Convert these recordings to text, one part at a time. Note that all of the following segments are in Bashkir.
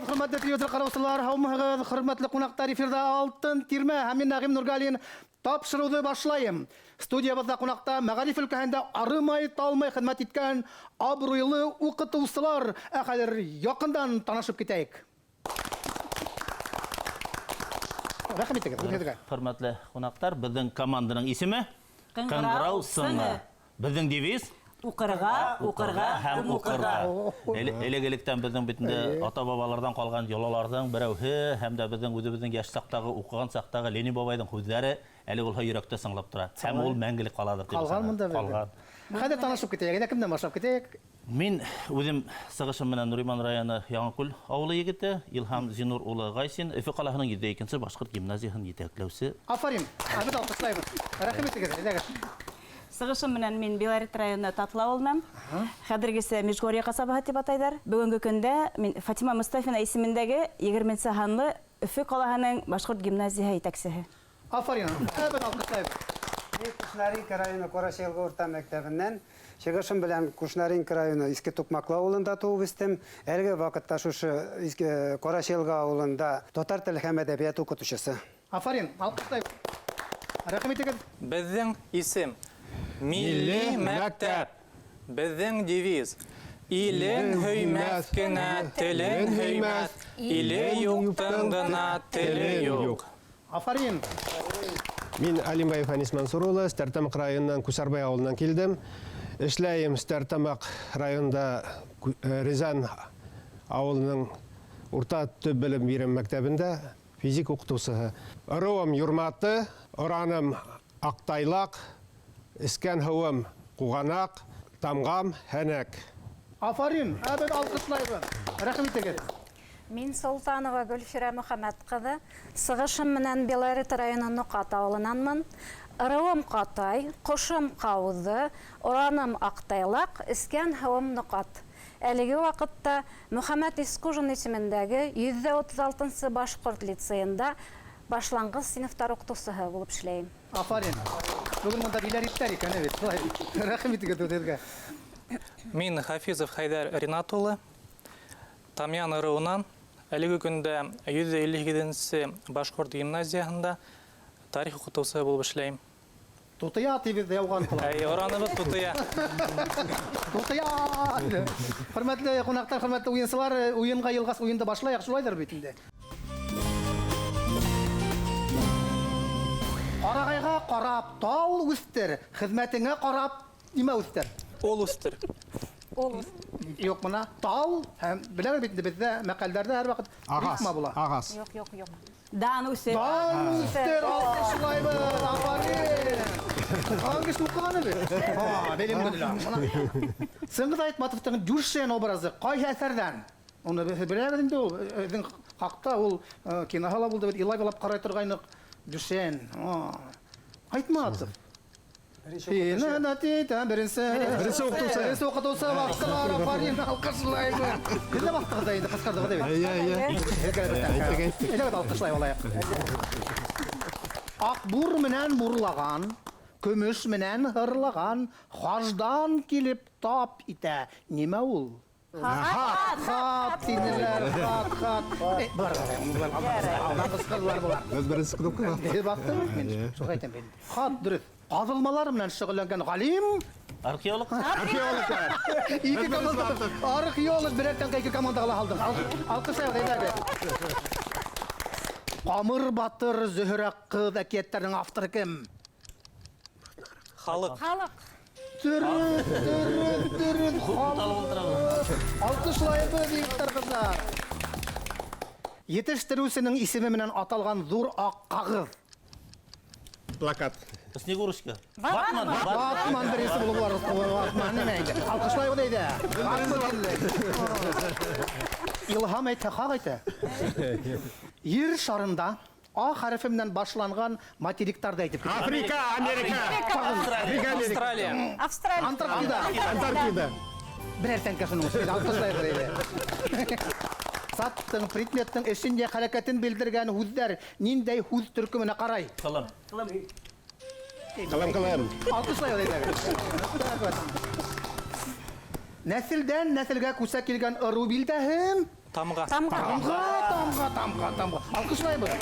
Һаумыһығыҙ, хөрмәтле телевизор ҡараусылар, һаумыһығыҙ, хөрмәтле ҡунаҡтар, эфирҙа Алтын тирмә һәм мин Нәғим Нургалин тапшырыуҙы башлайым. Студиябыҙҙа ҡунаҡта мәғариф өлкәһендә арымай-талмай хеҙмәт иткән абруйлы уҡытыусылар. Ә хәҙер яҡындан танышып китәйек. Рәхим итегеҙ, үҙегеҙгә. Хөрмәтле ҡунаҡтар, беҙҙең команданың исеме Ҡыңғырау сыңы. Беҙҙең девиз Уҡырға, уҡырға һәм уҡырға. Элек-электән беҙҙең бит инде ата-бабаларҙан ҡалған йолаларҙың берәүһе һәм дә беҙҙең үҙебеҙҙең йәш саҡтағы, уҡыған саҡтағы Ленин бабайҙың һүҙҙәре әле булһа йөрәктә сыңлап тора. Һәм ул мәңгелек ҡалалыр дип Ҡалған мында беҙҙең. Ҡалған. Хәҙер танышып китәйек. Әйҙә, кемдән башлап китәйек? Мин үҙем сығышым менән Нуриман районы Яңыкүл ауылы егете Илһам Зинур улы Гайсин, Өфө ҡалаһының 102-нсе башҡорт гимназияһын етәкләүсе. Афарин! Ә беҙ алҡышлайбыҙ. Рәхим итегеҙ, әйҙәгеҙ. Сығышым менән мин Белорет районы Татлы ауылынан. Хәҙергесе Межгорье ҡасабаһы тип атайҙар. Бөгөнгө көндә мин Фатима Мостафина исемендәге 20-нсе һанлы Өфө ҡалаһының башҡорт гимназияһы етәксеһе. Афарин! Ә беҙ алҡышлайбыҙ. Мин Кушнаренко районы Ҡарасйылға урта мәктәбеннән. Чыгышым белән Кушнаренко районы Иске Тукмаклы ауылында туып үҫтем. Әлеге ваҡытта шушы Иске Ҡарасйылға ауылында татар теле һәм әҙәбиәте уҡытыусысы. Афарин, алҡышлайбыҙ. Рәхим итегеҙ. Беҙҙең исем Милли мәктәп. Беҙҙең девиз Илен һөймәҫ кенә, телен һөймәҫ, иле юҡтың ғына теле юҡ. Афарин. Мин Алимбаев Анис Мансур улы, Стәртамаҡ районынан Күсәрбай ауылынан килдем. Эшләйем Стәртамаҡ районында Рязан ауылының урта төп белем биреү мәктәбендә физик уҡытыусыһы. Ырыуым Юрматы, ораным Аҡтайлаҡ, эскән һыуым Ҡуғанаҡ, тамғам Һәнәк. Афарин, ә беҙ алҡышлайбыҙ. Рәхим итегеҙ. Мин Солтанова Гөлфирә Мөхәммәт ҡыҙы, сығышым менән Белорет районы Ноҡат ауылынанмын. Ырыуым Ҡатай, ҡошом Ҡауҙы, ораным Аҡтайлаҡ, эскән һыуым Ноҡат. Әлеге ваҡытта Мөхәммәт Исҡужин исемендәге 136-нсы башҡорт лицейында башланғыс синыфтар уҡытыусыһы булып эшләйем. Афарин. Бөгөн бында биләриттәр икән, бит. Шулай. Рәхим итегеҙ үҙегеҙгә. Мин Хафизов Хәйҙәр Ринат улы, Тамъян ырыуынан. Әлеге көндә 158-нсе башҡорт гимназияһында тарих уҡытыусыһы булып эшләйем. Тутыя тибеҙ ҙә яуған ҡала. Әй, ораныбыҙ Тутыя. Тутыя! Хөрмәтле ҡунаҡтар, хөрмәтле уйынсылар, уйынға йылғас уйынды башлайыҡ, шулайҙыр бит инде. Ҡарағайға ҡарап тал үҫтер, хеҙмәтеңә ҡарап нимә үҫтер? Ул үҫтер. Ул үҫтер. Юҡ, бына тал һәм беләбеҙ бит инде, беҙҙә мәҡәлдәрҙә һәр ваҡыт Ағас, рифма була. ағас. Юҡ, юҡ, юҡ. Дан үҫер. Дан үҫтер, алҡышлайбыҙ, афарин. Ҡаған кеше уҡығаны бит. Ха, белем генә. Сыңғыҙ Айтматовтың Дюшен образы ҡайһы әҫәрҙән? Уны беҙ беләбеҙ инде ул, беҙҙең хаҡта ул киноһа ла булды бит, илай-илап ҡарай торғайныҡ. Дюшен. Айтматов. Беренсе. Беренсе уҡытыусы. Беренсе уҡытыусы баҫтылар, афарин, алҡышлайбыҙ. Һеҙ ҙә баҫтығыҙ ҙа инде, ҡысҡырҙығыҙ бит. Эйе, эйе. Әйттек, әйттек. Әйҙәгеҙ, алҡышлай алайыҡ. Аҡбур менән бурлаған, көмөш менән һырлаған, хаждан килеп тап итә. Нимә ул? Хат. Хат тинеләр, хат, хат. Бар, бар, бар, бар, алдан ҡысҡырҙылар былар. Беҙ беренсе кнопка баҫтыҡ. Беҙ баҫтыҡ, мин шуға әйтәм бит. Хат дөрөҫ. Ҡаҙылмалар менән шөғөлләнгән ғалим. Археолог. Археолог. Ике команда. Археолог берәр тәңкә ике командаға ла һалдыҡ. Алҡышлайбыҙ, әйҙәгеҙ. Ҡамыр батыр, Зөһрә ҡыҙ әкиәттәренең авторы кем? Халыҡ. Халыҡ. Дөрөҫ, дөрөҫ, дөрөҫ. Халыҡ. Алҡышлайбыҙ, егеттәр, ҡыҙҙар. Етештереүсенең исеме менән аталған ҙур аҡ ҡағыҙ. Плакат. Снегурочка. Ватман. Ватман беренсе булып бар. Ватман нимә инде? Алҡышлайбыҙ әйҙә. Илһам әйтһә, хаҡ әйтә. Ер шарында А хәрефе менән башланған материктарҙы әйтеп китә. Африка, Америка. Африка, Америка. Австралия. Австралия. Антарктида. Антарктида. Берәр тәңкә шуның өсөн. Алҡышлайбыҙ әйҙә. Заттың, предметтың эшен йә хәрәкәтен белдергән һүҙҙәр ниндәй һүҙ төркөмөнә ҡарай? Ҡылым. Ҡылым. Ҡылым, ҡылым. Алҡышлайбыҙ әйҙәгеҙ. Нәҫелдән нәҫелгә күсә килгән ырыу билдәһе. Тамға. Тамға. Тамға, тамға, тамға, тамға. Алҡышлайбыҙ.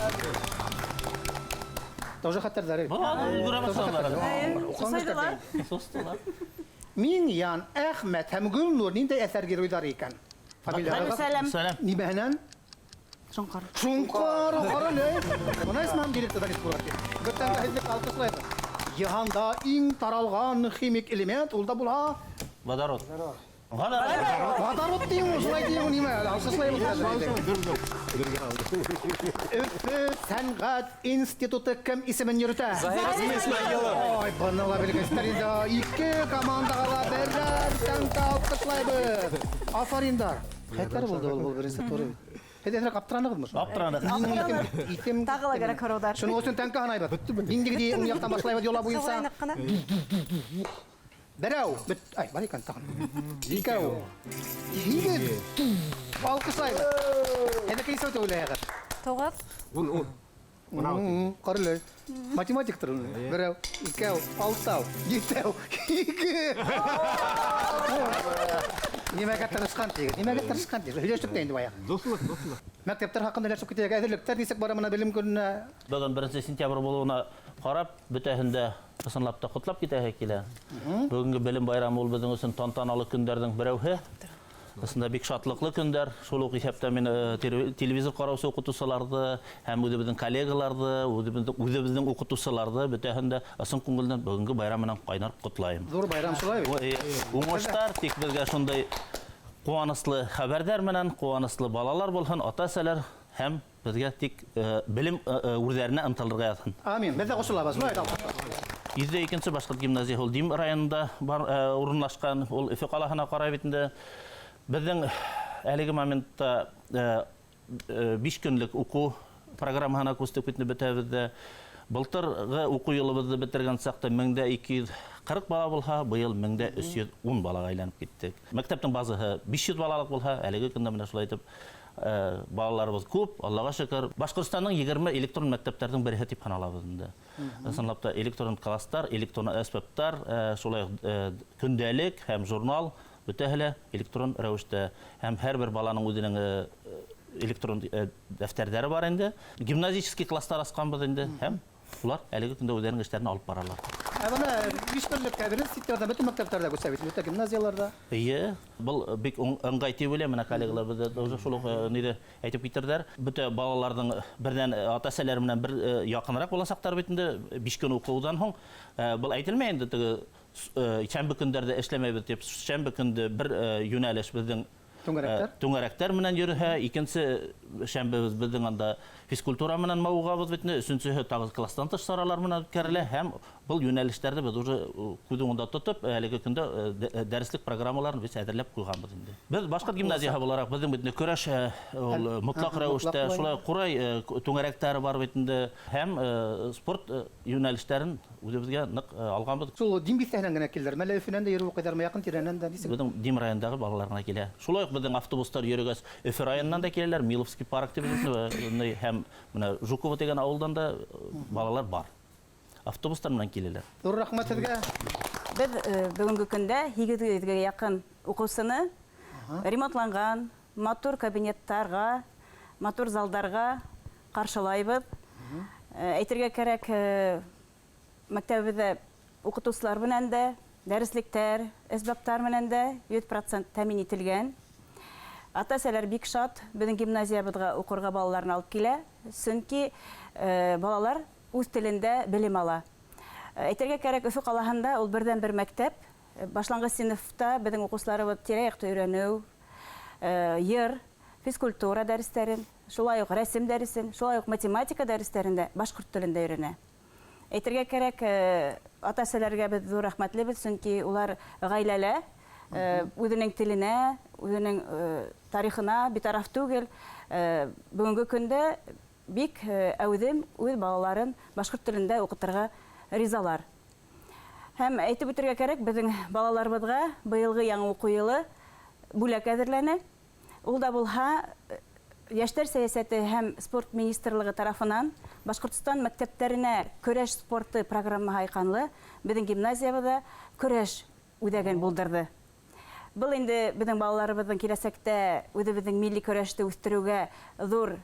Тоже хәтәрҙәр. Өлгөрә башланылар. Сосайҙылар. Состылар. Миньян, Әхмәт һәм Гөлнур ниндәй әҫәр геройҙары икән? Фамилиялары. Сәләм. Сәләм. Нимәһенән? Шоңҡар. Шоңҡар, ҡара әле. Бына исмаһам директорҙан ишетеп күрә. Бөтән һеҙҙе алҡышлайбыҙ. Йыһанда иң таралған химик элемент ул да булһа Водород. Водород. Водород тиң ул, шулай тиң ул, нимә? Алҡышлайбыҙ хәҙер. Өфө сәнғәт институты кем исемен йөрөтә? Заһир Исмәғилов. Ой, быны ла белгәнсеҙҙәр инде. Ике командаға ла берәр тәңкә алҡышлайбыҙ. Афариндар. Хәтәр булды ул, был беренсе тур. Һеҙ әҙерәк аптыранығыҙмы шул? Аптыраныҡ. Итем. Тағы ла кәрәк һорауҙар. Шуның өсөн тәңкә һанайбыҙ. Ниндәй уң яҡтан башлайбыҙ йола буйынса? Сығайныҡ ҡына. Берәү. Бит, ай, бар икән тағын. Икәү. Һигеҙ. Алҡышлайбыҙ. Һеҙ нисә үтә уйлайһығыҙ? 9. Ун, ун. Ҡарале. Математиктыр ул. Берәү, икәү, алтау, етәү, ике. Нимәгә тырышҡан тигеҙ? Нимәгә тырышҡан тигеҙ? Һөйләштек тә инде бая. Дуҫлыҡ, дуҫлыҡ. Мәктәптәр хаҡында һөйләшеп китәйек. Әҙерлектәр нисек бара мына белем көнөнә? Бөгөн 1 сентябрь булыуына ҡарап, бөтәһен дә ысынлап та ҡотлап китәһе килә. Бөгөнгө белем байрамы ул беҙҙең өсөн тантаналы көндәрҙең берәүһе. Ысында бик шатлыҡлы көндәр. Шул уҡ иҫәптә мин телевизор ҡараусы уҡытыусыларҙы һәм үҙебеҙҙең коллегаларҙы, үҙебеҙҙең уҡытыусыларҙы бөтәһен дә ысын күңелдән бөгөнгө байрам менән ҡайнар ҡотлайым. Ҙур байрам шулай бит. Уңыштар, тик беҙгә шундай ҡыуаныслы хәбәрҙәр менән ҡыуаныслы балалар булһын, ата-әсәләр һәм беҙгә тик белем үрҙәренә ынтылырға яҙһын. Амин. Беҙ дә ҡушылабыҙ. Шулай бит, алҡышлар. 102 башҡорт гимназияһы ул Дим районында бар урынлашҡан, ул Өфө ҡалаһына ҡарай бит инде. Беҙҙең әлеге моментта 5 көнлөк уҡыу программаһына күстек бит инде бөтәбеҙ дә. Былтырғы уҡыу йылыбыҙҙы бөтөргән саҡта мең дә ике йөҙ ҡырыҡ бала булһа, быйыл мең дә өс йөҙ ун балаға әйләнеп киттек. Мәктәптең базаһы 500 балалыҡ булһа, әлеге көндә менә шулай итеп балаларыбыҙ күп, Аллаға шөкөр. Башҡортостандың 20 электрон мәктәптәрҙең береһе тип һаналабыҙ инде. Ысынлап та электрон класстар, электрон әсбаптар, шулай уҡ көндәлек һәм журнал бөтәһе лә электрон рәүештә. Һәм һәр бер баланың үҙенең электрон дәфтәрҙәре бар инде. Гимназический класстар асҡанбыҙ инде һәм улар әлеге көндә үҙҙәренең эштәрен алып баралар. Ә бына 5 көнлөк беренсе сентябрҙә бөтөн мәктәптәрҙә күсә бит, бөтә гимназияларҙа. Эйе, был бик ыңғай тип уйлайым, менә коллегалар беҙҙә уже шул уҡ ниҙе әйтеп китерҙәр. Бөтә балаларҙың берҙән ата-әсәләре менән бер яҡыныраҡ буласаҡтар бит инде 5 көн уҡыуҙан һуң. Был әйтелмәй инде теге шәмбе көндәрҙә эшләмәйбеҙ тип, шәмбе көндө бер йүнәлеш беҙҙең Түңәрәктәр? Түңәрәктәр менән йөрөһә, икенсе шәмбе беҙҙең анда физкультура менән мауығабыҙ бит инде, өсөнсөһө тағы класстан тыш саралар менән үткәрелә һәм был йүнәлештәрҙе беҙ уже күҙ уңында тотоп, әлеге көндә дәреслек программаларын беҙ әҙерләп ҡуйғанбыҙ инде. Беҙ башҡорт гимназияһы булараҡ беҙҙең бит инде көрәш ул мотлаҡ рәүештә, шулай уҡ ҡурай түңәрәктәре бар бит инде һәм спорт йүнәлештәрен үҙебеҙгә ныҡ алғанбыҙ. Шул Дим биҫтәһенән генә килдер, мәллә Өфөнән дә йөрөп уҡыйҙармы, яҡын тирәнән дә нисек? Беҙҙең Дим районындағы балалар ғына килә. Шулай уҡ беҙҙең автобустар йөрөгәс Өфө районынан да киләләр, Миловский парк тип әйтелә, һәм менә Жуково тигән ауылдан да балалар бар. Автобустар менән киләләр. Ҙур рәхмәт һеҙгә. Беҙ бөгөнгө көндә һигеҙ йөҙгә яҡын уҡыусыны ремонтланған матур кабинеттарға, матур залдарға ҡаршылайбыҙ. Әйтергә кәрәк, мәктәбебеҙҙә уҡытыусылар менән дә, дәреслектәр, әсбаптар менән дә 100% тәьмин ителгән. Ата-әсәләр бик шат, беҙҙең гимназиябыҙға уҡырға балаларын алып килә, сөнки балалар үҙ телендә белем ала. Әйтергә кәрәк, Өфө ҡалаһында ул берҙән-бер мәктәп. Башланғыс синыфта беҙҙең уҡыусыларыбыҙ тирә-яҡты өйрәнеү, йыр, физкультура дәрестәрен, шулай уҡ рәсем дәресен, шулай уҡ математика дәрестәрен дә башҡорт телендә өйрәнә. Әйтергә кәрәк, ата-әсәләргә беҙ ҙур рәхмәтлебеҙ, сөнки улар ғаиләлә үҙенең теленә, үҙенең тарихына битараф түгел. Бөгөнгө көндә бик әүҙем үҙ балаларын башҡорт телендә уҡытырға ризалар. Һәм әйтеп үтергә кәрәк, беҙҙең балаларыбыҙға быйылғы яңы уҡыу йылы бүләк әҙерләнә. Ул да булһа Йәштәр сәйәсәте һәм спорт министрлығы тарафынан Башҡортостан мәктәптәренә көрәш спорты программаһы айҡанлы беҙҙең гимназиябыҙҙа көрәш үҙәген булдырҙы. Был инде беҙҙең балаларыбыҙҙың киләсәктә үҙебеҙҙең милли көрәште үҫтереүгә ҙур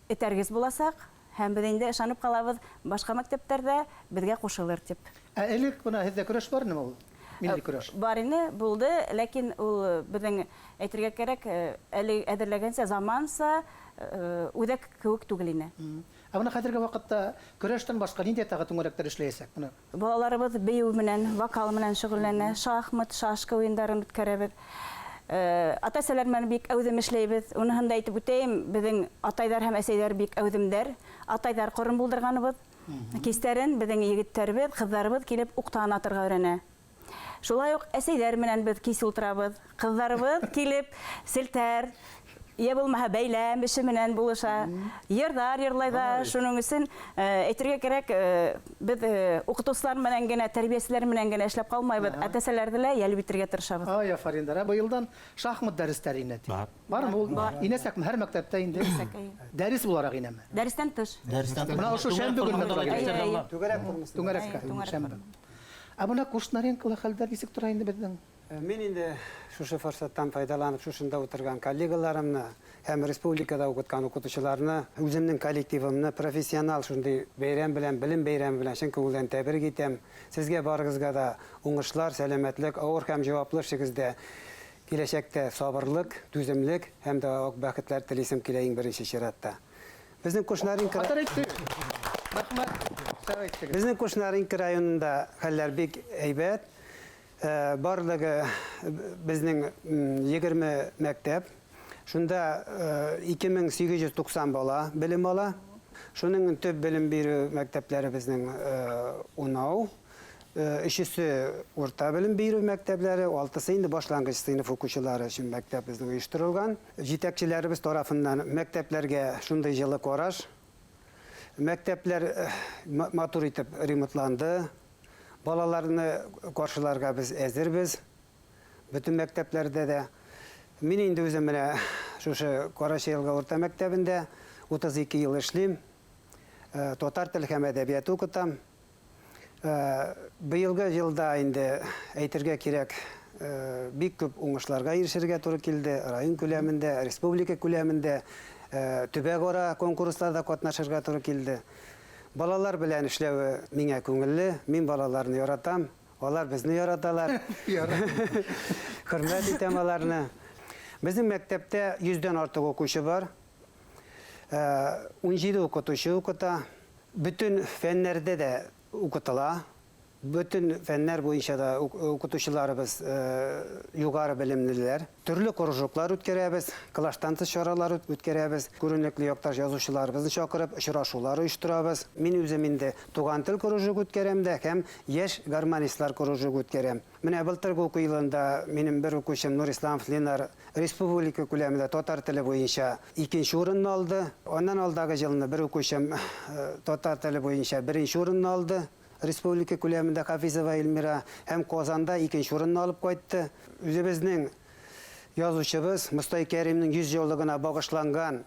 этәргес буласаҡ. Һәм беҙ инде ышанып ҡалабыҙ, башҡа мәктәптәрҙә беҙгә ҡушылыр тип. Ә элек бына һеҙҙә көрәш бар инеме ул? Милли көрәш. Бар ине, булды, ләкин ул беҙҙең әйтергә кәрәк, әле әҙерләгәнсә заманса үҙәк кеүек түгел ине. Ә бына хәҙерге ваҡытта көрәштән башҡа ниндәй тағы түңәрәктәр эшләйәсәк? Бына балаларыбыҙ бейеү менән, вокал менән шөғөлләнә, шахмат, шашка уйындарын үткәрәбеҙ. Ата-әсәләр менән бик әүҙем эшләйбеҙ. Уныһын да әйтеп үтәйем, беҙҙең атайҙар һәм әсәйҙәр бик әүҙемдәр. Атайҙар ҡорон булдырғаныбыҙ. Кистәрен беҙҙең егеттәребеҙ, ҡыҙҙарыбыҙ килеп уҡтан атырға өйрәнә. Шулай уҡ әсәйҙәр менән беҙ кис ултырабыҙ. Ҡыҙҙарыбыҙ килеп селтәр, йә булмаһа бәйләм эше менән булыша. Йырҙар йырлайҙар. Шуның өсөн әйтергә кәрәк, беҙ уҡытыусылар менән генә, тәрбиәселәр менән генә эшләп ҡалмайбыҙ. Ата-әсәләрҙе лә йәлеп итергә тырышабыҙ. Ай, афариндар. Быйылдан шахмат дәрестәре инә ти. Бар. Бармы ул? Инәсәкме һәр мәктәптә инде? Дәрес булараҡ инәме? Дәрестән тыш. Дәрестән тыш. Бына ошо шәмбе көнөнә тура килә. Түңәрәк формасында. Түңәрәккә, шәмбе. Ә бына Кушнаренкола хәлдәр нисек тора инде беҙҙең? Мин инде шушы форсаттан файҙаланып, шушында ултырған коллегаларымны һәм республикада уҡытҡан уҡытыусыларны, үҙемдең коллективымны профессионал шундай бәйрәм белән, белем бәйрәме белән чын күңелдән тәбрик итәм. Сезгә барығыҙға да уңышлар, сәләмәтлек, ауыр һәм яуаплы эшегеҙҙә киләсәктә сабырлык, түҙемлек һәм дә аҡ бәхетләр телисем килә иң беренсе сиратта. Беҙҙең Кушнаренко Рәхмәт. Беҙҙең Кушнаренко районында хәлләр бик һәйбәт. Барлығы беҙҙең 20 мәктәп. Шунда 2890 бала белем ала. Шуның төп белем биреү мәктәпләре беҙҙең 10. Өсөсө урта белем биреү мәктәпләре, алтысы инде башланғыс сыйныф уҡыусылары өсөн мәктәп беҙҙең ойошторолған. Етәкселәребеҙ тарафынан мәктәпләргә шундай йылы ҡараш. Мәктәпләр матур итеп ремонтланды. Балаларны ҡаршыларға беҙ әҙербеҙ. Бөтөн мәктәпләрҙә дә. Мин инде үҙем менә шушы Ҡарашйылға урта мәктәбендә 32 йыл эшлим. Татар теле һәм әҙәбиәте уҡытам. Быйылғы йылда инде әйтергә кирәк, бик күп уңышларға ирешергә тура килде. Район күләмендә, республика күләмендә, төбәк-ара конкурсларда ҡатнашырға тура килде. Балалар белән эшләүе миңә күңелле. Мин балаларны яратам, алар безне яраталар. Хөрмәт итәм аларны. Безнең мәктәптә 100-дән артык укучы бар. 17 укытучы укыта. Бөтен фәннәрдә дә укытыла. Бөтен фәннәр буенча да укытучыларыбыз югары белемлеләр. Төрле кружоклар үткәрәбез, класстан тыш чаралар үткәрәбез. Күренекле якташ язучыларыбызны чакырып, очрашулар оештырабыз. Мин үзем инде туган тел кружогы үткәрәм дә һәм яшь гармонистлар кружогы үткәрәм. Менә былтыргы уку елында минем бер укучым Нурисламов Ленар республика күләмендә татар теле буенча икенче урынны алды. Аннан алдагы елны бер укучым татар теле буенча беренче урынны алды. Республика күләмендә Хафизова Эльмира һәм Казанда икенче урынны алып кайтты. Үзебезнең язучыбыз Мостай Кәримнең 100 еллыгына багышланган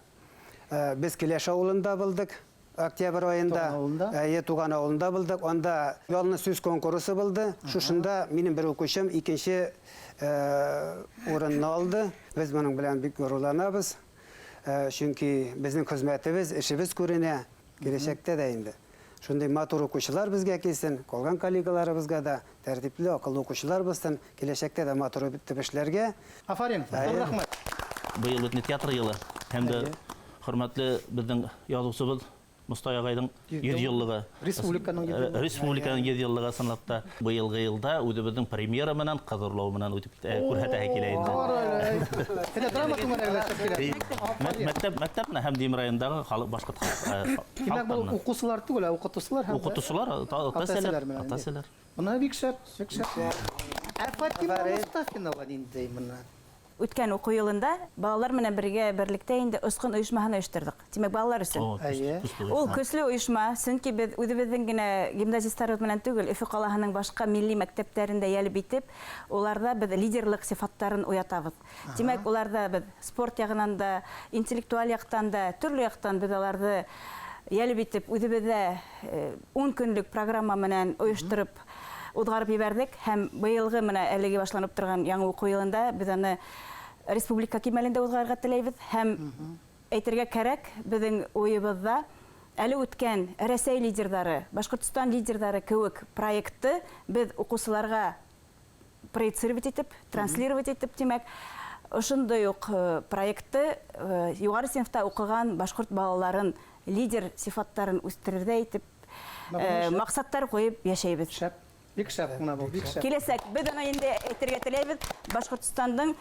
без Киләш авылында булдык. Октябрь айында. Әйе, туган авылында булдык. Анда ялны сүз конкурсы булды. Шушында минем бер укучым икенче урынны алды. Без моның белән бик горурланабыз. Чөнки безнең хезмәтебез, эшебез күренә киләчәктә дә инде. Шундай матур укучылар безгә килсен, калган коллегаларыбызга да тәртипле, акыллы укучылар булсын, киләчәктә дә матур итеп эшләргә. Афарин, рәхмәт. Быел бит театр елы һәм дә хөрмәтле безнең язучыбыз Мостай агайның 100 еллыгы. Республиканың 100 еллыгы. Республиканың 100 еллыгы сынлап та быелгы елда үзебезнең премьера менән Кызырлау менән үтеп күрһәтә килә инде. Менә драма түңәрәкләшеп килә. Мәктәп, мәктәп менән һәм Дим районындагы халык башкорт халык. Димәк, бу укучылар түгел, ә укытучылар һәм укытучылар, ата-әсәләр, ата-әсәләр. Моны бик шәп, бик шәп. Ә Фатима Мустафина нинди моны? Үткән уку елында балалар менән бергә берлектә инде Осҡон оешмаһын ойошторҙоҡ. Тимәк, балалар өсөн. Ул көслө оешма, сөнки беҙ үҙебеҙҙең генә гимназисттарыбыҙ менән түгел, Өфө ҡалаһының башҡа милли мәктәптәрен дә йәлеп итеп, уларҙа беҙ лидерлыҡ сифаттарын уятабыҙ. Тимәк, уларҙа беҙ спорт яғынан да, интеллектуаль яҡтан да, төрлө яҡтан беҙ уларҙы йәлеп итеп, үҙебеҙҙә 10 көнлөк программа менән ойоштороп Уҙғарып ебәрҙек һәм быйылғы менә әлеге башланып торған яңы уҡыу йылында беҙ аны республика кимәлендә уҙғарырға теләйбеҙ һәм әйтергә кәрәк, беҙҙең уйыбыҙҙа әле үткән Рәсәй лидерҙары, Башҡортостан лидерҙары кеүек проектты беҙ уҡыусыларға проецировать итеп, транслировать итеп, тимәк, ошондай уҡ проектты юғары синфта уҡыған башҡорт балаларын лидер сифаттарын үҫтерерҙәй итеп маҡсаттар ҡуйып йәшәйбеҙ. Шәп. Бик шәп бына был, бик шәп. Киләсәк, беҙ уны инде әйтергә теләйбеҙ, Башҡортостандың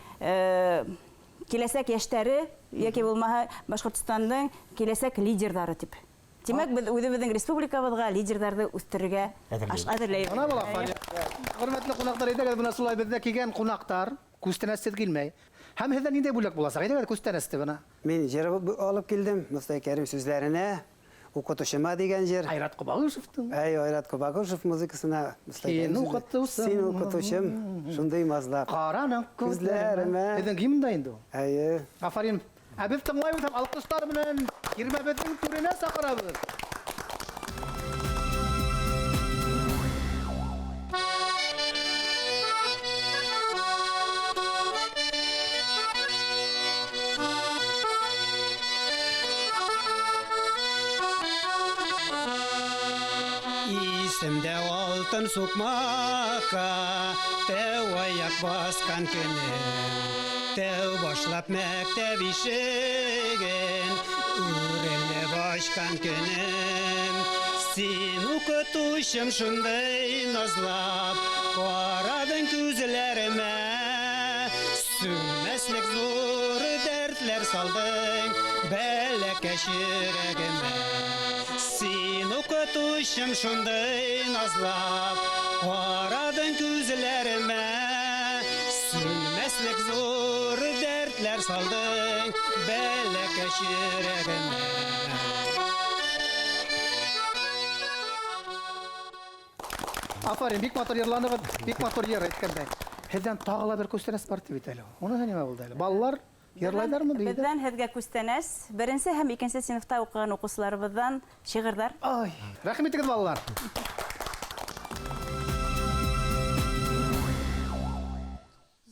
киләсәк йәштәре йәки булмаһа Башҡортостандың киләсәк лидерҙары тип. Тимәк, беҙ үҙебеҙҙең республикабыҙға лидерҙарҙы үҫтерергә әҙерләйбеҙ. Бына була, Фаня. Хөрмәтле ҡунаҡтар, әйҙәгеҙ, бына шулай беҙҙә килгән ҡунаҡтар, күстәнәсһеҙ килмәй. Һәм һеҙҙән ниндәй бүләк буласаҡ? Әйҙәгеҙ, күстәнәсте бына. Мин җыр алып килдем, Мостай Кәрим сүзләренә, укытучыма дигән җыр. Айрат Кубагышевтың. Әй, Айрат Кубагышев музыкасына Мостай Син Кәрим сүзләре. укытучым. Син укытучым, шундый мазлап. Ҡараның күҙләремә. Һеҙҙең гимн да инде ул. Әйе. Афарин. Ә беҙ тыңлайбыҙ һәм алҡыштар менән тирмәбеҙҙең түренә саҡырабыҙ. Исемдә алтын суҡмаҡҡа тәү аяҡ баҫҡан көнөм, тәү башлап мәктәп ишеген үрелеп асҡан көнөм. Син уҡытыусым шундай назлап ҡарадың күҙләремә, сүнмәҫлек ҙур дәртләр салдың бәләкәс йөрәгемә. Син уҡытыусым шундай назлап ҡарадың күҙләремә, сүнмәҫлек ҙур дәртләр салдың бәләкәс йөрәгемә. Афарин, бик матур йырланығыҙ, бик матур йыр әйткәндәй. Һеҙҙән тағы ла бер күстәнәс бар тип бит әле. Уныһы нимә булды әле? Балалар йырлайҙармы, бейейҙәр? Беҙҙән һеҙгә күстәнәс. Беренсе һәм икенсе синыфта уҡыған уҡыусыларыбыҙҙан шиғырҙар. Ай, рәхим итегеҙ, балалар.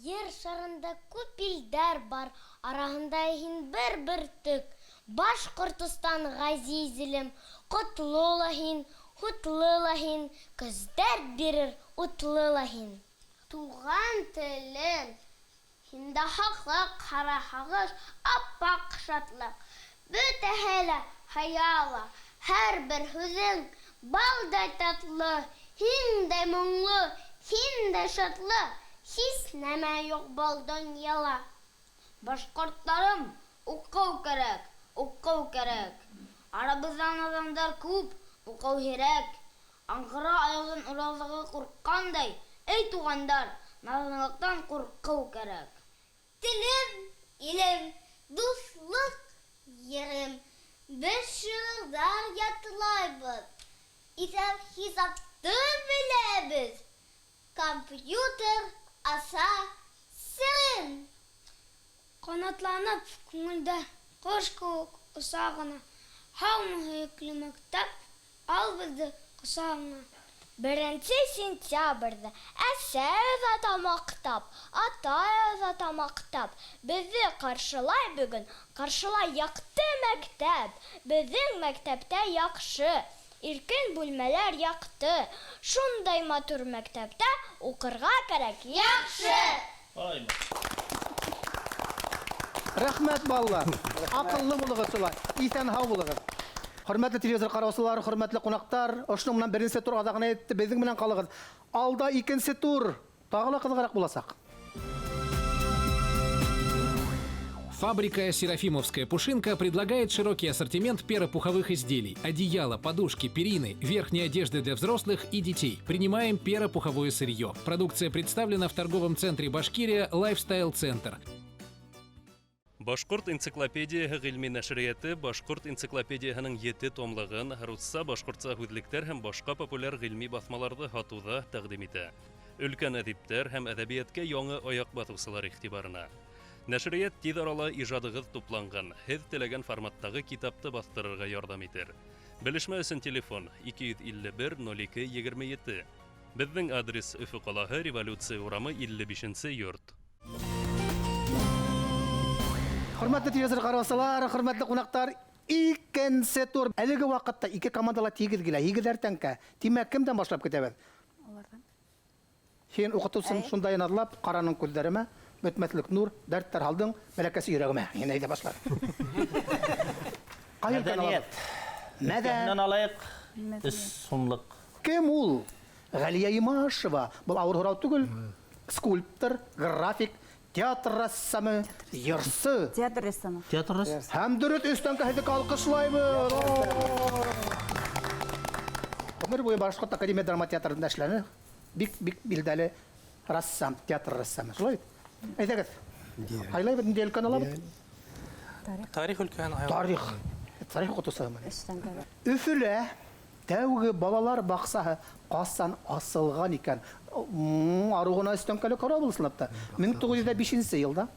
Ер шарында күп илдәр бар, араһында һин бер бөртөк. Башҡортостан ғәзиз илем, ҡотло ла һин, һутлы ла һин, көстәр бирер утлы ла һин. Туған телем, һиндә хаҡлыҡ, ҡара һағыш, аппаҡ шатлыҡ. Бөтәһе лә хаяла, һәр бер һүҙең балдай татлы, һин дә моңло, һин дә шатлы, һис нәмә юҡ был донъяла. Башҡорттарым, уҡыу кәрәк, уҡыу кәрәк. Арабыҙҙа наҙандар күп, уҡыу һирәк. Аңғыра айыуҙан Уралдағы ҡурҡҡандай, эй туғандар, наҙанлыҡтан ҡурҡыу кәрәк. Телем, илем, дуҫлыҡ ерем, беҙ шиғырҙар ятлайбыҙ. Иҫәп-хисапты беләбеҙ, компьютер аса серен. Ҡанатланып күңелдә ҡош кеүек оса ғына. Һаумы, һөйөклө мәктәп, ал беҙҙе ҡосағыңа. Беренсе сентябрҙә әсәй оҙата маҡтап, атай оҙата маҡтап, беҙҙе ҡаршылай бөгөн, ҡаршылай яҡты мәктәп. Беҙҙең мәктәптә яҡшы, иркен бүлмәләр яҡты. Шундай матур мәктәптә уҡырға кәрәк, яҡшы. Рәхмәт, балалар. Аҡыллы булығыҙ шулай, иҫән һау булығыҙ. Хөрмәтле телевизор ҡараусылар, хөрмәтле ҡунаҡтар, ошоноң менән беренсе тур аҙағына етте. Беҙҙең менән ҡалығыҙ. Алда икенсе тур тағы ла ҡыҙығыраҡ буласаҡ. Фабрика «Серафимовская пушинка» предлагает широкий ассортимент перопуховых изделий, одеяла, подушки, перины, верхней одежды для взрослых и детей. Принимаем перопуховое сырье. Продукция представлена в торговом центре «Башкирия» «Лайфстайл Центр». Башҡорт энциклопедияһы ғилми нәшриәте Башҡорт энциклопедияһының 7 томлығын русса, башҡортса һүҙлектәр һәм башҡа популяр ғилми баҫмаларҙы һатыуҙа тәҡдим итә. Өлкән әҙиптәр һәм әҙәбиәткә яңы аяҡ баҫыусылар иғтибарына. Нәшриәт тиҙ арала ижадығыҙ тупланған, һеҙ теләгән форматтағы китапты баҫтырырға ярҙам итер. Белешмә өсөн телефон 251 02 27. Беҙҙең адрес: Өфө ҡалаһы, Революция урамы, 55 йорт. Хөрмәтле телевизор ҡараусылар, хөрмәтле ҡунаҡтар, икенсе тур. Әлеге ваҡытта ике командала тигеҙ килә, һигеҙәр тәңкә. Тимәк, кемдән башлап китәбеҙ? Уларҙан. Һин уҡытыусың, шундай наҙлап, ҡараның күҙҙәремә, бөтмәҫлек нур, дәрттәр һалдың, бәләкәс йөрәгемә. Һин әйҙә башла. Ҡай өлкән Мәҙәниәт. алабыҙ? Мәҙән. Өлкәһенән алайыҡ. Өс һумлыҡ. Кем ул? Ғәлиә Имашева. Был ауыр һорау түгел. Скульптор, график, театр рәссамы, йырсы. Театр рәссамы. Театр рәссамы. Һәм дөрөҫ, өс тәңкә һеҙҙе алҡышлайбыҙ. Ғүмер буйы Башҡорт академия драма театрында эшләне. Бик, бик билдәле рәссам, театр рәссамы. Шулай бит? Әйҙәгеҙ. Һайлайбыҙ, ниндәй өлкән алабыҙ? Тарих өлкәһен һайлайбыҙ. Тарих. Тарих уҡытыусыһы. Өс тәңкә. Өфөлә тәүге балалар баҡсаһы ҡасан асылған икән? Арыу ғына өс тәңкәле ҡарау был ысынлап та. 1905 йылда,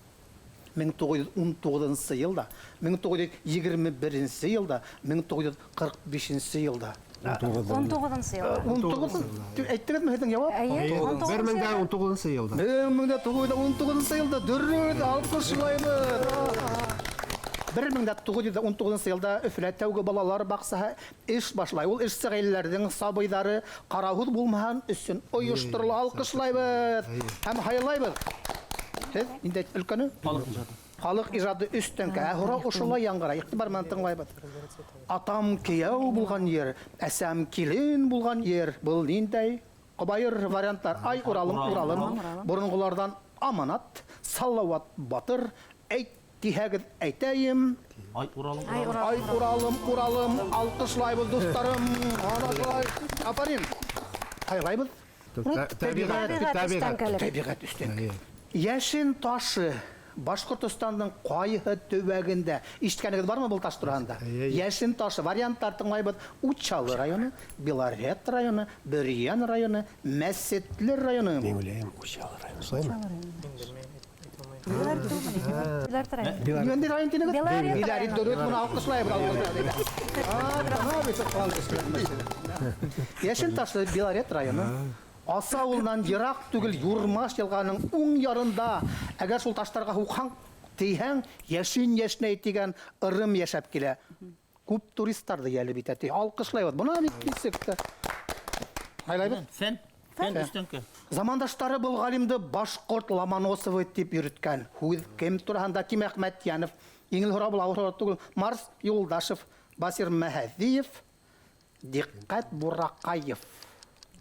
1919 йылда, 1921 йылда, 1945 йылда. 19-нсы йылда. 19 әйттегеҙме һеҙҙең яуап? Эйе, 1019 йылда. 1919 йылда. Дөрөҫ, алҡышлайбыҙ. 1919 йылда Өфөлә тәүге балалар баҡсаһы эш башлай. Ул эшсе ғаиләләрҙең сабыйҙары ҡарауһыҙ булмаһын өсөн ойошторола. Алҡышлайбыҙ һәм һайлайбыҙ. Һеҙ инде өлкәне? Халыҡ ижады. Халыҡ ижады өс тәңкә. Ә һорау ошолай яңғырай. Иғтибар менән тыңлайбыҙ. Атам кейәү булған ер, әсәм килен булған ер. Был ниндәй ҡобайыр варианттар? Ай Уралым, Уралым. Боронғоларҙан аманат, Салауат батыр, әйт тиһәгеҙ әйтәйем. Ай Уралым, Ай Уралым. Ай Уралым, Уралым, алҡышлайбыҙ, дуҫтарым. Ана шулай. Афарин. Һайлайбыҙ. Тәбиғәт. Тәбиғәт. Тәбиғәт өс тәңкә. Йәшен ташы Башҡортостандың ҡайһы төбәгендә? Ишеткәнегеҙ бармы был таш тураһында? Йәшен ташы варианттар тыңлайбыҙ. Учалы районы, Белорет районы, Бөрйән районы, Мәсетле районы. Мин уйлайым, Учалы районы. Шулаймы? Белорет районы. Ниндәй район тинегеҙ? Белорет Белорет районы. дөрөҫ, быны алҡышлайбыҙ, алҡышлайбыҙ. Йәшен ташы Белорет районы. Аса ауылынан йыраҡ түгел Юрмаш йылғаһының уң ярында. Әгәр шул таштарға һуҡһаң, тейһәң, йәшен йәшнәй тигән ырым йәшәп килә. Күп туристарҙы йәлеп итә. Ти, алҡышлайбыҙ. Бына бит нисек тә. Һайлайбыҙ. Фән. Фән өс тәңкә. Замандаштары был ғалимды башҡорт Ломоносовы тип йөрөткән. Һүҙ кем тураһында? Ким Әхмәтйәнов. Еңел һорау был, ауыр һорау түгел. Марс Юлдашев, Басир Мәһәҙиев, Диҡҡәт Бураҡаев.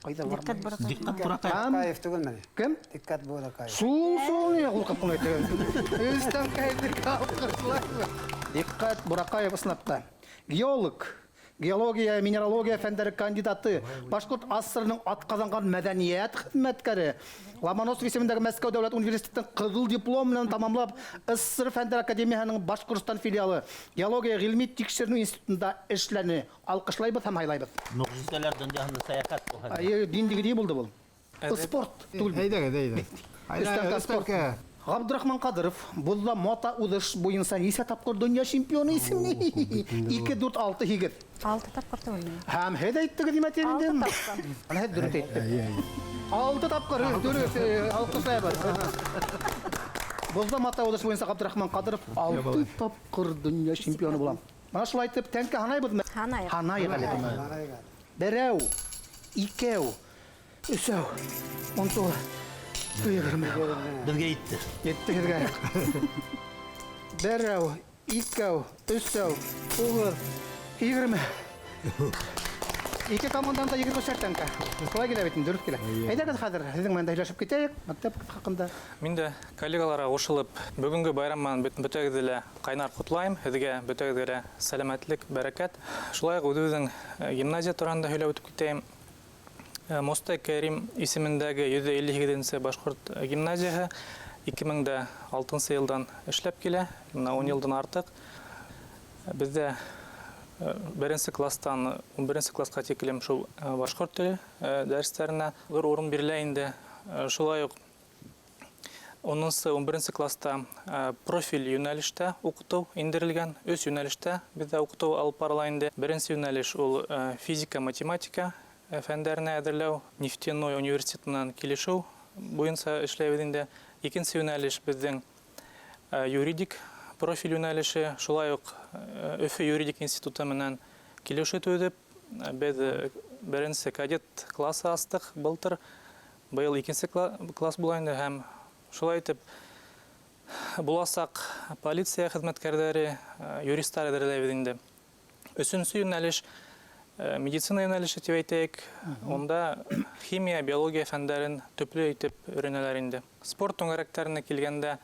Ҡайҙа Диҡҡәт бармай? Бураҡаев. Диҡҡәт Бураҡаев. Бураҡаев түгелме? Кем? Диҡҡәт Бураҡаев. Шул, шул, не ҡурҡып ҡына әйтәм. Өс тәңкә алҡышлайбыҙ. Диҡҡәт Бураҡаев ысынлап та. Геолог, геология, минералогия фәндәре кандидаты, Башҡорт АССР-ның атҡаҙанған мәҙәниәт хеҙмәткәре, Ломоносов исемендәге Мәскәү дәүләт университетын ҡыҙыл диплом менән тамамлап, СССР Фәндәр академияһының Башҡортостан филиалы геология ғилми тикшеренеү институтында эшләне. Алҡышлайбыҙ һәм һайлайбыҙ. Мөғжизәләр донъяһында сәйәхәт ул хәҙер. Әйе, диндеге булды был. Әҙәп. Спорт түгел. Әйҙәгеҙ, әйҙә. Өс тәңкә спорт. Ғабдрахман Ҡадыров боҙҙа мото уҙыш буйынса нисә тапҡыр донъя чемпионы исемле? 2, 4, 6, 8. 6 тапҡыр түгелме? Һәм һеҙ әйттегеҙ нимә тип инде? 6 тапҡыр. Ана һеҙ дөрөҫ әйттегеҙ. 6 тапҡыр, дөрөҫ, алҡышлайбыҙ. Боҙҙа мото уҙыш буйынса Ғабдрахман Ҡадыров 6 тапҡыр донъя чемпионы була. Мына шулай итеп тәңкә һанайбыҙмы? Һанайыҡ. Һанайыҡ әле. Берәү, икәү, өсәү, 19, 20. Беҙгә етте. Етте һеҙгә. Берәү, икәү, өсәү, 9, 20. Ике командан да 23 тәңкә. Шулай килә бит инде, дөрөҫ килә. Әйҙәгеҙ хәҙер һеҙҙең менән дә һөйләшеп китәйек, мәктәп хаҡында. Мин дә коллегаларға ҡушылып, бөгөнгө байрам менән бөтәгеҙҙе лә ҡайнар ҡотлайым. Һеҙгә бөтәгеҙгә лә сәләмәтлек, бәрәкәт. Шулай уҡ үҙебеҙҙең гимназия тураһында һөйләп үтеп китәйем. Мостай Кәрим исемендәге 158-нсе башҡорт гимназияһы 2006 йылдан эшләп килә, бына 10 йылдан артыҡ. Беҙҙә беренсе класстан 11-нсе классҡа тиклем шул башҡорт теле дәрестәренә ҙур урын бирелә инде. Шулай уҡ 10-нсе, 11-нсе класста профиль йүнәлештә уҡытыу индерелгән. Өс йүнәлештә беҙҙә уҡытыу алып барыла инде. Беренсе йүнәлеш ул физика, математика. фәндәренә әҙерләү, нефтяной университет менән килешеү буйынса эшләйбеҙ инде. Икенсе йүнәлеш беҙҙең юридик профиль йүнәлеше, шулай уҡ Өфө юридик институты менән килешеү төҙөп, беҙ беренсе кадет классы астыҡ былтыр, быйыл икенсе класс була инде, һәм шулай итеп буласаҡ полиция хеҙмәткәрҙәре, юристар әҙерләйбеҙ инде. Өсөнсө йүнәлеш медицина йүнәлеше тип әйтәйек, унда химия, биология фәндәрен төплө итеп өйрәнәләр инде. Спорт түңәрәктәренә килгәндә,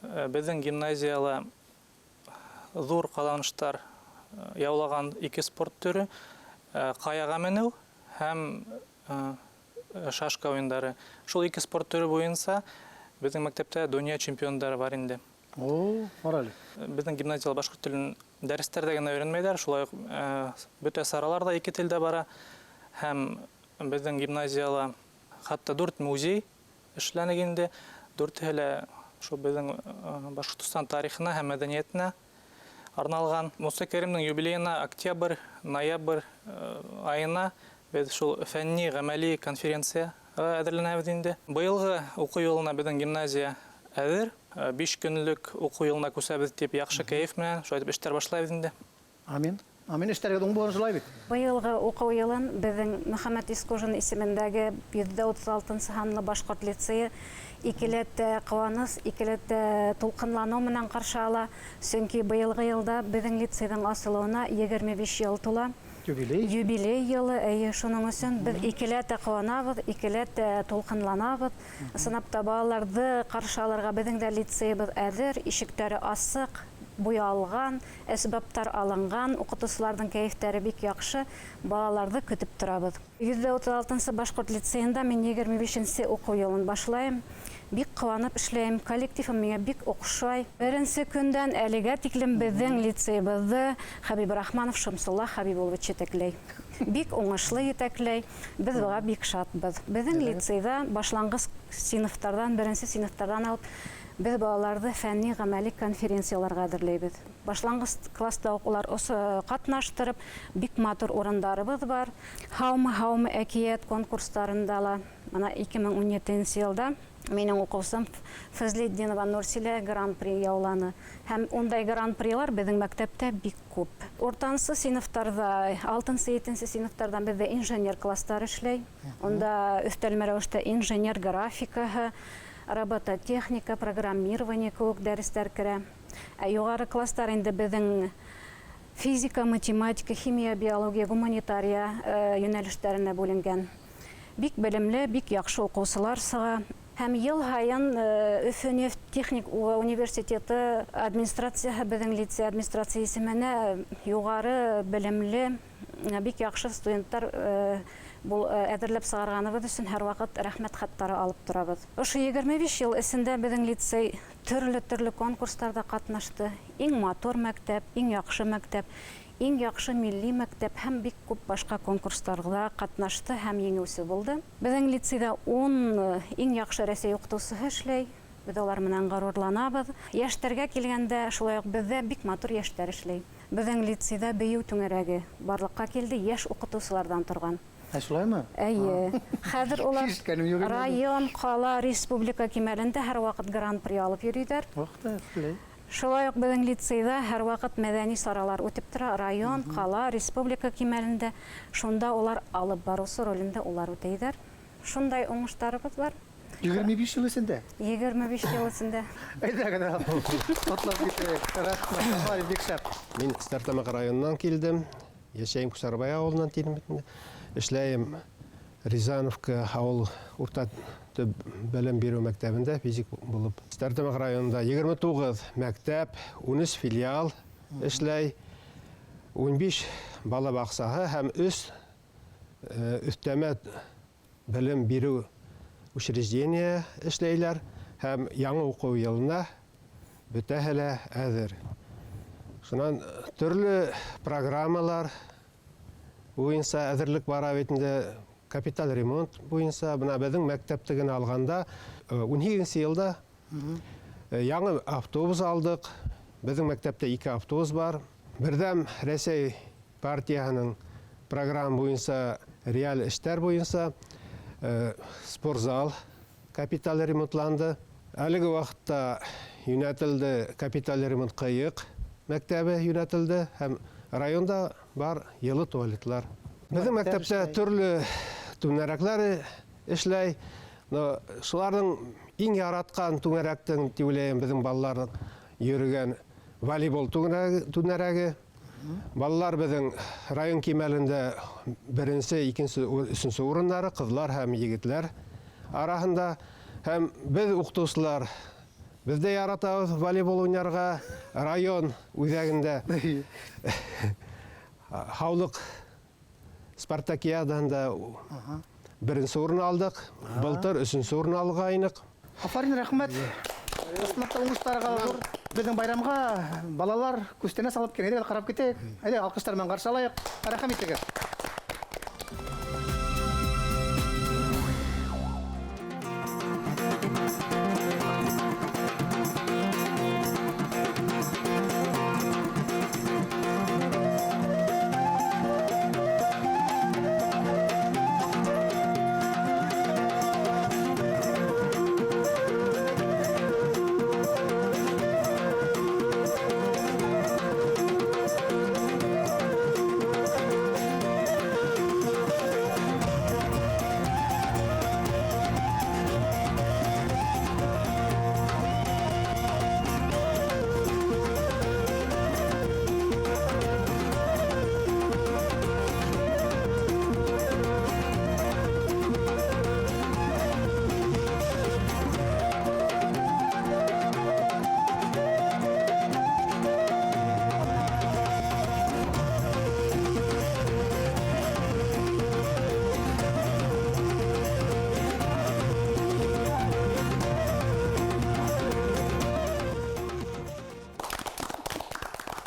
беҙҙең гимназияла ҙур ҡаҙаныштар яулаған ике спорт төрө: ҡаяға менеү һәм шашка уйындары. Шул ике спорт төрө буйынса беҙҙең мәктәптә донъя чемпиондары бар инде. О, ҡара әле. Беҙҙең гимназияла башҡорт телен дәрестәрҙә генә өйрәнмәйҙәр, шулай уҡ бөтә саралар ҙа ике телдә бара. Һәм беҙҙең гимназияла хатта 4 музей эшләнек инде. Дүртеһе лә шул беҙҙең Башҡортостан тарихына һәм мәҙәниәтенә арналған. Муса Кәримдең юбилейына октябрь, ноябрь айына беҙ шул фәнни ғәмәли конференция әҙерләнәбеҙ инде. Быйылғы уҡыу йылына беҙҙең гимназия әҙер. 5 көнлөк уҡыу йылына күсәбеҙ тип яҡшы кәйеф менән шулай итеп эштәр башлайбыҙ инде. Амин. Амин, эштәргә уң булһын шулай бит. Быйылғы уҡыу йылын беҙҙең Мөхәммәт Исҡужин исемендәге 136 һанлы башҡорт лицейы икеләтә ҡыуаныс, икеләтә тулҡынланыу менән ҡаршы ала. Сөнки быйылғы йылда беҙҙең лицейҙың асылыуына 25 йыл тула. Юбилей. Юбилей йылы, эйе, шуның өсөн беҙ икеләтә ҡыуанабыҙ, икеләтә тулҡынланабыҙ. Ысынлап та балаларҙы ҡаршы алырға беҙҙең дә лицейыбыҙ әҙер, ишектәре асыҡ, буялған, әсбаптар алынған, уҡытыусыларҙың кәйефтәре бик яҡшы, балаларҙы көтөп торабыҙ. 136 башҡорт лицейында мин 25 уҡыу йылын башлайым. Бик ҡыуанып эшләйем, коллективым миңә бик оҡшай. Беренсе көндән әлегә тиклем беҙҙең лицейыбыҙҙы Хәбиб Рахманов Шамсулла Хәбибуллович етәкләй. Бик уңышлы етәкләй, беҙ быға бик шатбыҙ. Беҙҙең лицейҙа башланғыс синыфтарҙан, беренсе синыфтарҙан алып беҙ балаларҙы фәнни ғәмәли конференцияларға әҙерләйбеҙ. Башланғыс класста уҡ улар ҡатнаштырып, бик матур урындарыбыҙ бар. Һаумы, һаумы әкиәт конкурстарында ла. Бына 2017 йылда минең уҡыусым Фәзлетдинова Нурсилә гран-при яуланы. Һәм ундай гран-прилар беҙҙең мәктәптә бик күп. Уртансы синыфтарҙа, алтынсы, етенсе синыфтарҙан беҙҙә инженер кластар эшләй. Унда өҫтәлмә рәүештә инженер графикаһы, робототехника, программирование кеүек дәрестәр керә. Ә юғары кластар инде беҙҙең физика, математика, химия, биология, гуманитария йүнәлештәренә бүленгән. Бик белемле, бик яҡшы уҡыусылар сыға. Һәм йыл һайын Өфө нефть техник университеты администрацияһы беҙҙең лицей администрация исеменә юғары белемле, бик яҡшы студенттар әҙерләп сығарғаныбыҙ өсөн һәр ваҡыт рәхмәт хаттары алып торабыҙ. Ошо 25 йыл эсендә беҙҙең лицей төрлө-төрлө конкурстарҙа ҡатнашты. Иң матур мәктәп, иң яҡшы мәктәп, иң яҡшы милли мәктәп һәм бик күп башҡа конкурстарҙа ҡатнашты һәм еңеүсе булды. Беҙҙең лицейҙа 10 иң яҡшы Рәсәй уҡытыусыһы эшләй. Беҙ улар менән ғорурланабыҙ. Йәштәргә килгәндә, шулай уҡ беҙҙә бик матур йәштәр эшләй. Беҙҙең лицейҙа бейеү түңәрәге барлыҡҡа килде, йәш уҡытыусыларҙан торған. Ә шулаймы? Эйе. Хәҙер улар Ишеткәнем юҡ инде. район, ҡала, республика кимәлендә һәр ваҡыт гран-при алып йөрөйҙәр. Ваҡыты, шулай. Шулай уҡ беҙҙең лицейҙа һәр ваҡыт мәҙәни саралар үтеп тора, район, ҡала, республика кимәлендә. Шунда улар алып барыусы ролендә улар үтәйҙәр. Шундай уңыштарыбыҙ бар. 25 йыл эсендә? 25 йыл эсендә. Әйҙә генә, ҡотлап китәйек. Рәхмәт, афарин, бик шәп. Мин Стәрлетамаҡ районынан килдем. Йәшәйем Күсәрбай ауылынан тинем бит инде. Эшләйем Рязановка ауыл урта төп белем биреү мәктәбендә физик булып. Стәрлетамаҡ районында 29 мәктәп, 13 филиал эшләй, 15 бала баҡсаһы һәм 3 өҫтәмә белем биреү учреждение эшләйләр һәм яңы уҡыу йылына бөтәһе лә әҙер. Шунан төрлө программалар буйынса әҙерлек бара бит инде, капиталь ремонт буйынса. Бына беҙҙең мәктәпте генә алғанда, ун һигеҙенсе йылда яңы автобус алдыҡ. Беҙҙең мәктәптә 2 автобус бар. Берҙәм Рәсәй партияһының программа буйынса Реаль эштәр буйынса спортзал капиталь ремонтланды. Әлеге ваҡытта йүнәтелде капиталь ремонт Ҡыйыҡ мәктәбе йүнәтелде һәм районда бар йылы туалетлар. Беҙҙең мәктәптә төрлө түңәрәкләр эшләй. Но шуларҙың иң яратҡан түңәрәктең тип уйлайым беҙҙең балалар йөрөгән волейбол түңәрәге. Балалар беҙҙең район кимәлендә беренсе, икенсе, өсөнсө урындары ҡыҙлар һәм егетләр араһында. Һәм беҙ уҡытыусылар, беҙ ҙә яратабыҙ волейбол уйнарға. Район үҙәгендә һаулыҡ спартакиадаһында беренсе урын алдыҡ, былтыр өсөнсө урын алғайныҡ. Афарин, рәхмәт. Ысынлап та уңыштарға ҙур. Беҙҙең байрамға балалар күстәнәс алып килгән. Әйҙә, ҡарап китәйек. Әйҙә, алҡыштар менән ҡаршы алайыҡ. Рәхим итегеҙ.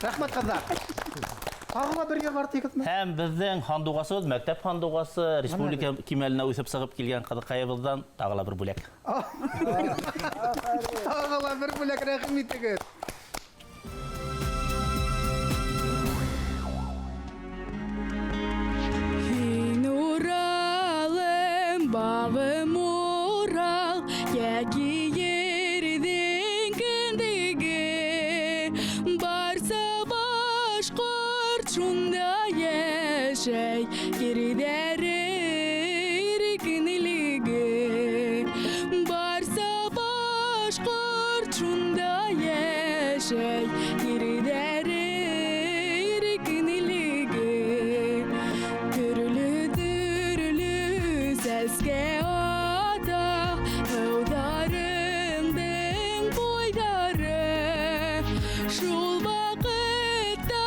Рәхмәт, ҡыҙҙар. Тағы ла бер йыр бар тигеҙме? Һәм беҙҙең һандуғасыбыҙ, мәктәп һандуғасы, республика кимәленә үҫеп сығып килгән ҡыҙыҡайыбыҙҙан тағы ла бер бүләк. Тағы ла бер бүләк, рәхим итегеҙ. Һин Уралым, бағым Урал, йәки ерҙең кендеге, барса башҡорт шунда йәшәй, ерҙәре иркенлеге. Барса башҡорт шунда йәшәй, ерҙәре иркенлеге. Төрлө-төрлө сәскә ата, һыуҙарыңдың буйҙары. Шул ваҡытта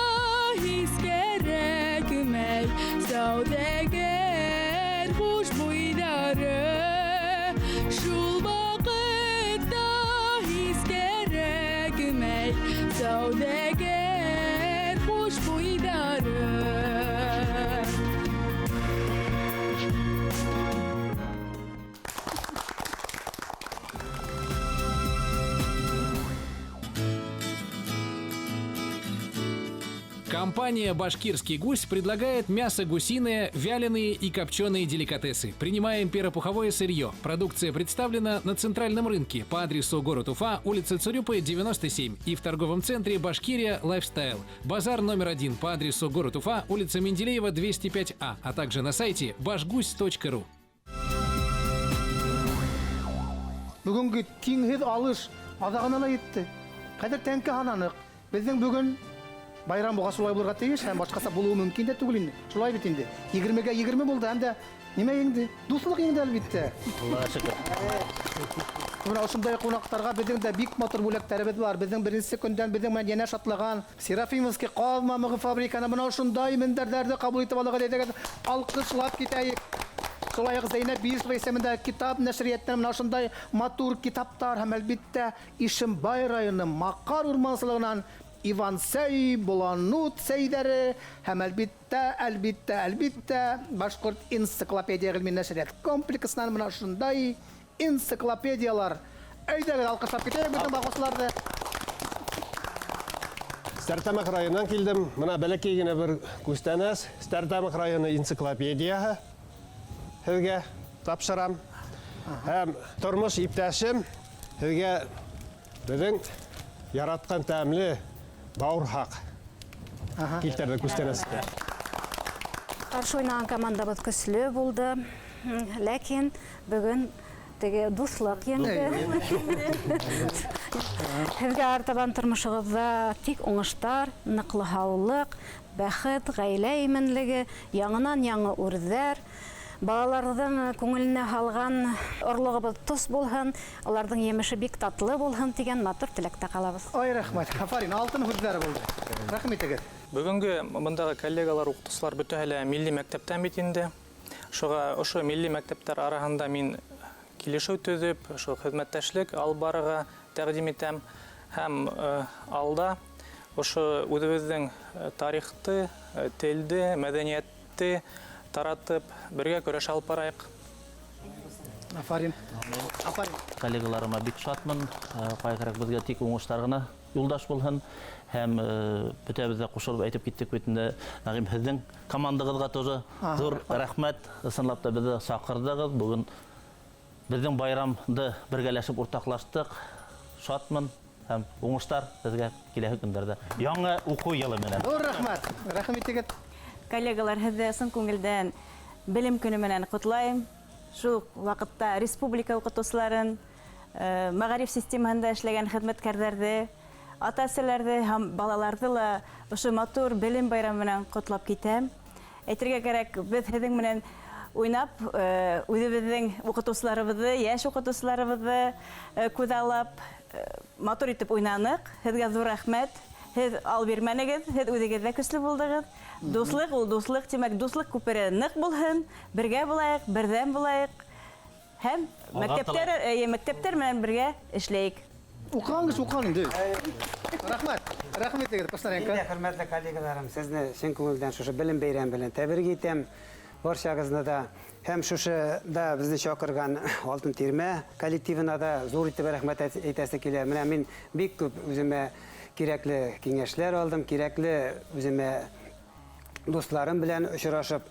һис кәрәкмәй сауҙагәр хушбуйҙары. Шул ваҡытта һис кәрәкмәй сауҙагәр хушбуйҙары. Компания «Башкирский гусь» предлагает мясо гусиное, вяленые и копченые деликатесы. Принимаем перопуховое сырье. Продукция представлена на центральном рынке по адресу город Уфа, улица Цурюпы, 97 и в торговом центре «Башкирия Лайфстайл». Базар номер 1 по адресу город Уфа, улица Менделеева, 205А, а также на сайте башгусь.ру. Бөгөнгө тиңһеҙ алыш аҙағына ла етте. Ҡәҙер тәңкә һананыҡ. Беҙҙең бөгөн байрам буға шулай булырға тейеш, һәм башҡаса булыуы мөмкин дә түгел инде. Шулай бит инде. Егермегә егерме булды, һәм дә нимә еңде? Дуҫлыҡ еңде, әлбиттә. Аллаға шөкөр. Бына ошондай ҡунаҡтарға беҙҙең дә бик матур бүләктәребеҙ бар. Беҙҙең беренсе көндән беҙҙең менән йәнә шатлаған Серафимовский ҡаҙ мамығы фабриканы бына ошондай мендәрҙәрҙе ҡабул итеп алырға әйҙәгеҙ, алҡышлап китәйек. Шулай уҡ Зәйнәб Биишева исемендә китап нәшриәттән бына ошондай матур китаптар һәм әлбиттә Ишембай районы Маҡар урмансылығынан Иван Сәй, Боланут сәйҙәре һәм әлбиттә, әлбиттә, әлбиттә Башҡорт энциклопедия ғилми нәшриәт комплексынан бына ошондай энциклопедиялар. Әйҙәгеҙ, алҡышлап китәйек беҙҙең бағыусыларҙы. Стәрлетамаҡ районынан килдем. Бына бәләкәй генә бер күстәнәс. Стәрлетамаҡ районы энциклопедияһы. һеҙгә тапшырам. Һәм тормош иптәшем һеҙгә беҙҙең яратҡан тәмле бауырһаҡ килтерҙе күстәнәскә. Ҡаршы уйнаған командабыҙ көслө булды, ләкин бөгөн теге дуҫлыҡ еңде. Һеҙгә артабан тормошоғоҙҙа тик уңыштар, ныҡлы һаулыҡ, бәхет, ғаилә именлеге, яңынан-яңы үрҙәр, балаларҙың күңеленә һалған орлоғобоҙ тос булһын, уларҙың емеше бик татлы булһын тигән матур теләктә ҡалабыҙ. Ай, рәхмәт. Афарин, алтын һүҙҙәре булды. Рәхмәт итегеҙ. Бөгөнгө бындағы коллегалар, уҡытыусылар бөтәһе лә милли мәктәптән бит инде. Шуға ошо милли мәктәптәр араһында мин килешеү төҙөп, ошо хеҙмәттәшлек алып барырға тәҡдим итәм. Һәм алда ошо үҙебеҙҙең тарихты, телде, мәҙәниәтте таратып, бергә көрәш алып барайыҡ. Афарин. Афарин. Коллегаларыма бик шатмын. Ҡайғырак беҙгә тик уңыштар ғына юлдаш булһын. Һәм бөтәбеҙ ҙә ҡушылып әйтеп киттек бит инде. Нәғим, һеҙҙең командағыҙға тоже ҙур рәхмәт. Ысынлап та беҙҙе саҡырҙығыҙ. Бөгөн беҙҙең байрамды бергәләшеп уртаҡлаштыҡ. Шатмын һәм уңыштар беҙгә киләһе көндәрҙә. Яңы уҡыу йылы менән. Ҙур рәхмәт. Рәхмәт итегеҙ. Коллегалар, һеҙҙе ысын күңелдән белем көнө менән ҡотлайым. Шул ваҡытта республика уҡытыусыларын, мәғариф системаһында эшләгән хеҙмәткәрҙәрҙе, ата-әсәләрҙе һәм балаларҙы ла ошо матур белем байрамы менән ҡотлап китәм. Әйтергә кәрәк, беҙ һеҙҙең менән уйнап, үҙебеҙҙең уҡытыусыларыбыҙҙы, йәш уҡытыусыларыбыҙҙы күҙаллап, матур итеп уйнаныҡ. Һеҙгә ҙур рәхмәт. Һеҙ ал бирмәнегеҙ, һеҙ үҙегеҙ ҙә көслө булдығыҙ. Дуҫлыҡ ул дуҫлыҡ, тимәк, дуҫлыҡ күпере ныҡ булһын, бергә булайыҡ, берҙәм булайыҡ. Һәм мәктәптәр менән бергә эшләйек. Уҡыған кеше уҡыған инде. Рәхмәт. Рәхмәт итегеҙ, Кушнаренко. Инде, хөрмәтле коллегаларым, сезне чын күңелдән шушы белем бәйрәме белән тәбрик итәм. Барсагызны да һәм шушы да безне чакырган Алтын Тирмә коллективына да зур итеп рәхмәт әйтәсе килә. Менә мин бик күп үземә кирәкле киңәшләр алдым, кирәкле үземә дусларым белән очрашып,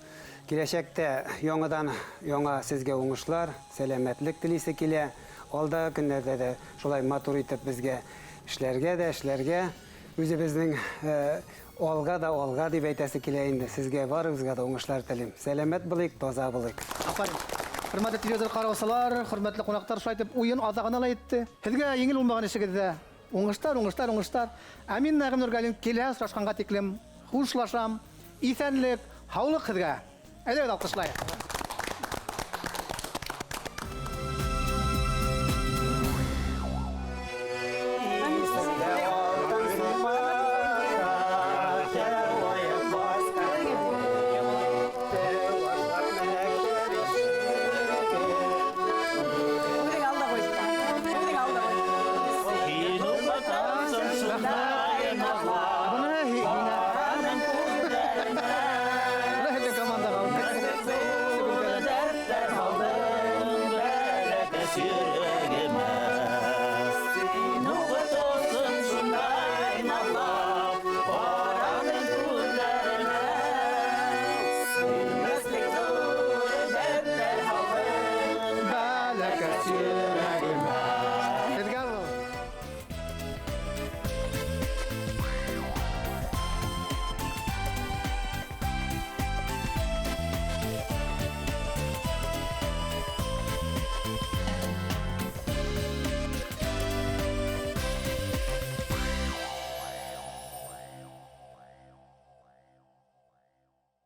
киләчәктә яңадан яңа сезгә уңышлар, сәламәтлек телисе килә. Алда көннәрдә дә шулай матур итеп безгә эшләргә дә эшләргә, үзебезнең алға да алға дип әйтәсе килә инде. Сезгә барыгызга да уңышлар телим. Сәламәт булыйк, таза булыйк. Афарин. Хөрмәтле телевизор караучылар, хөрмәтле кунаклар, шулай итеп уен азагына ла етте. Һеҙгә еңел булмаган эшегеҙҙә уңыштар, уңыштар, уңыштар. Ә мин Нәғим Нургалин килә осрашҡанға тиклем хушлашам. Иҫәнлек, һаулыҡ һеҙгә. Әйҙәгеҙ алҡышлайыҡ. Бына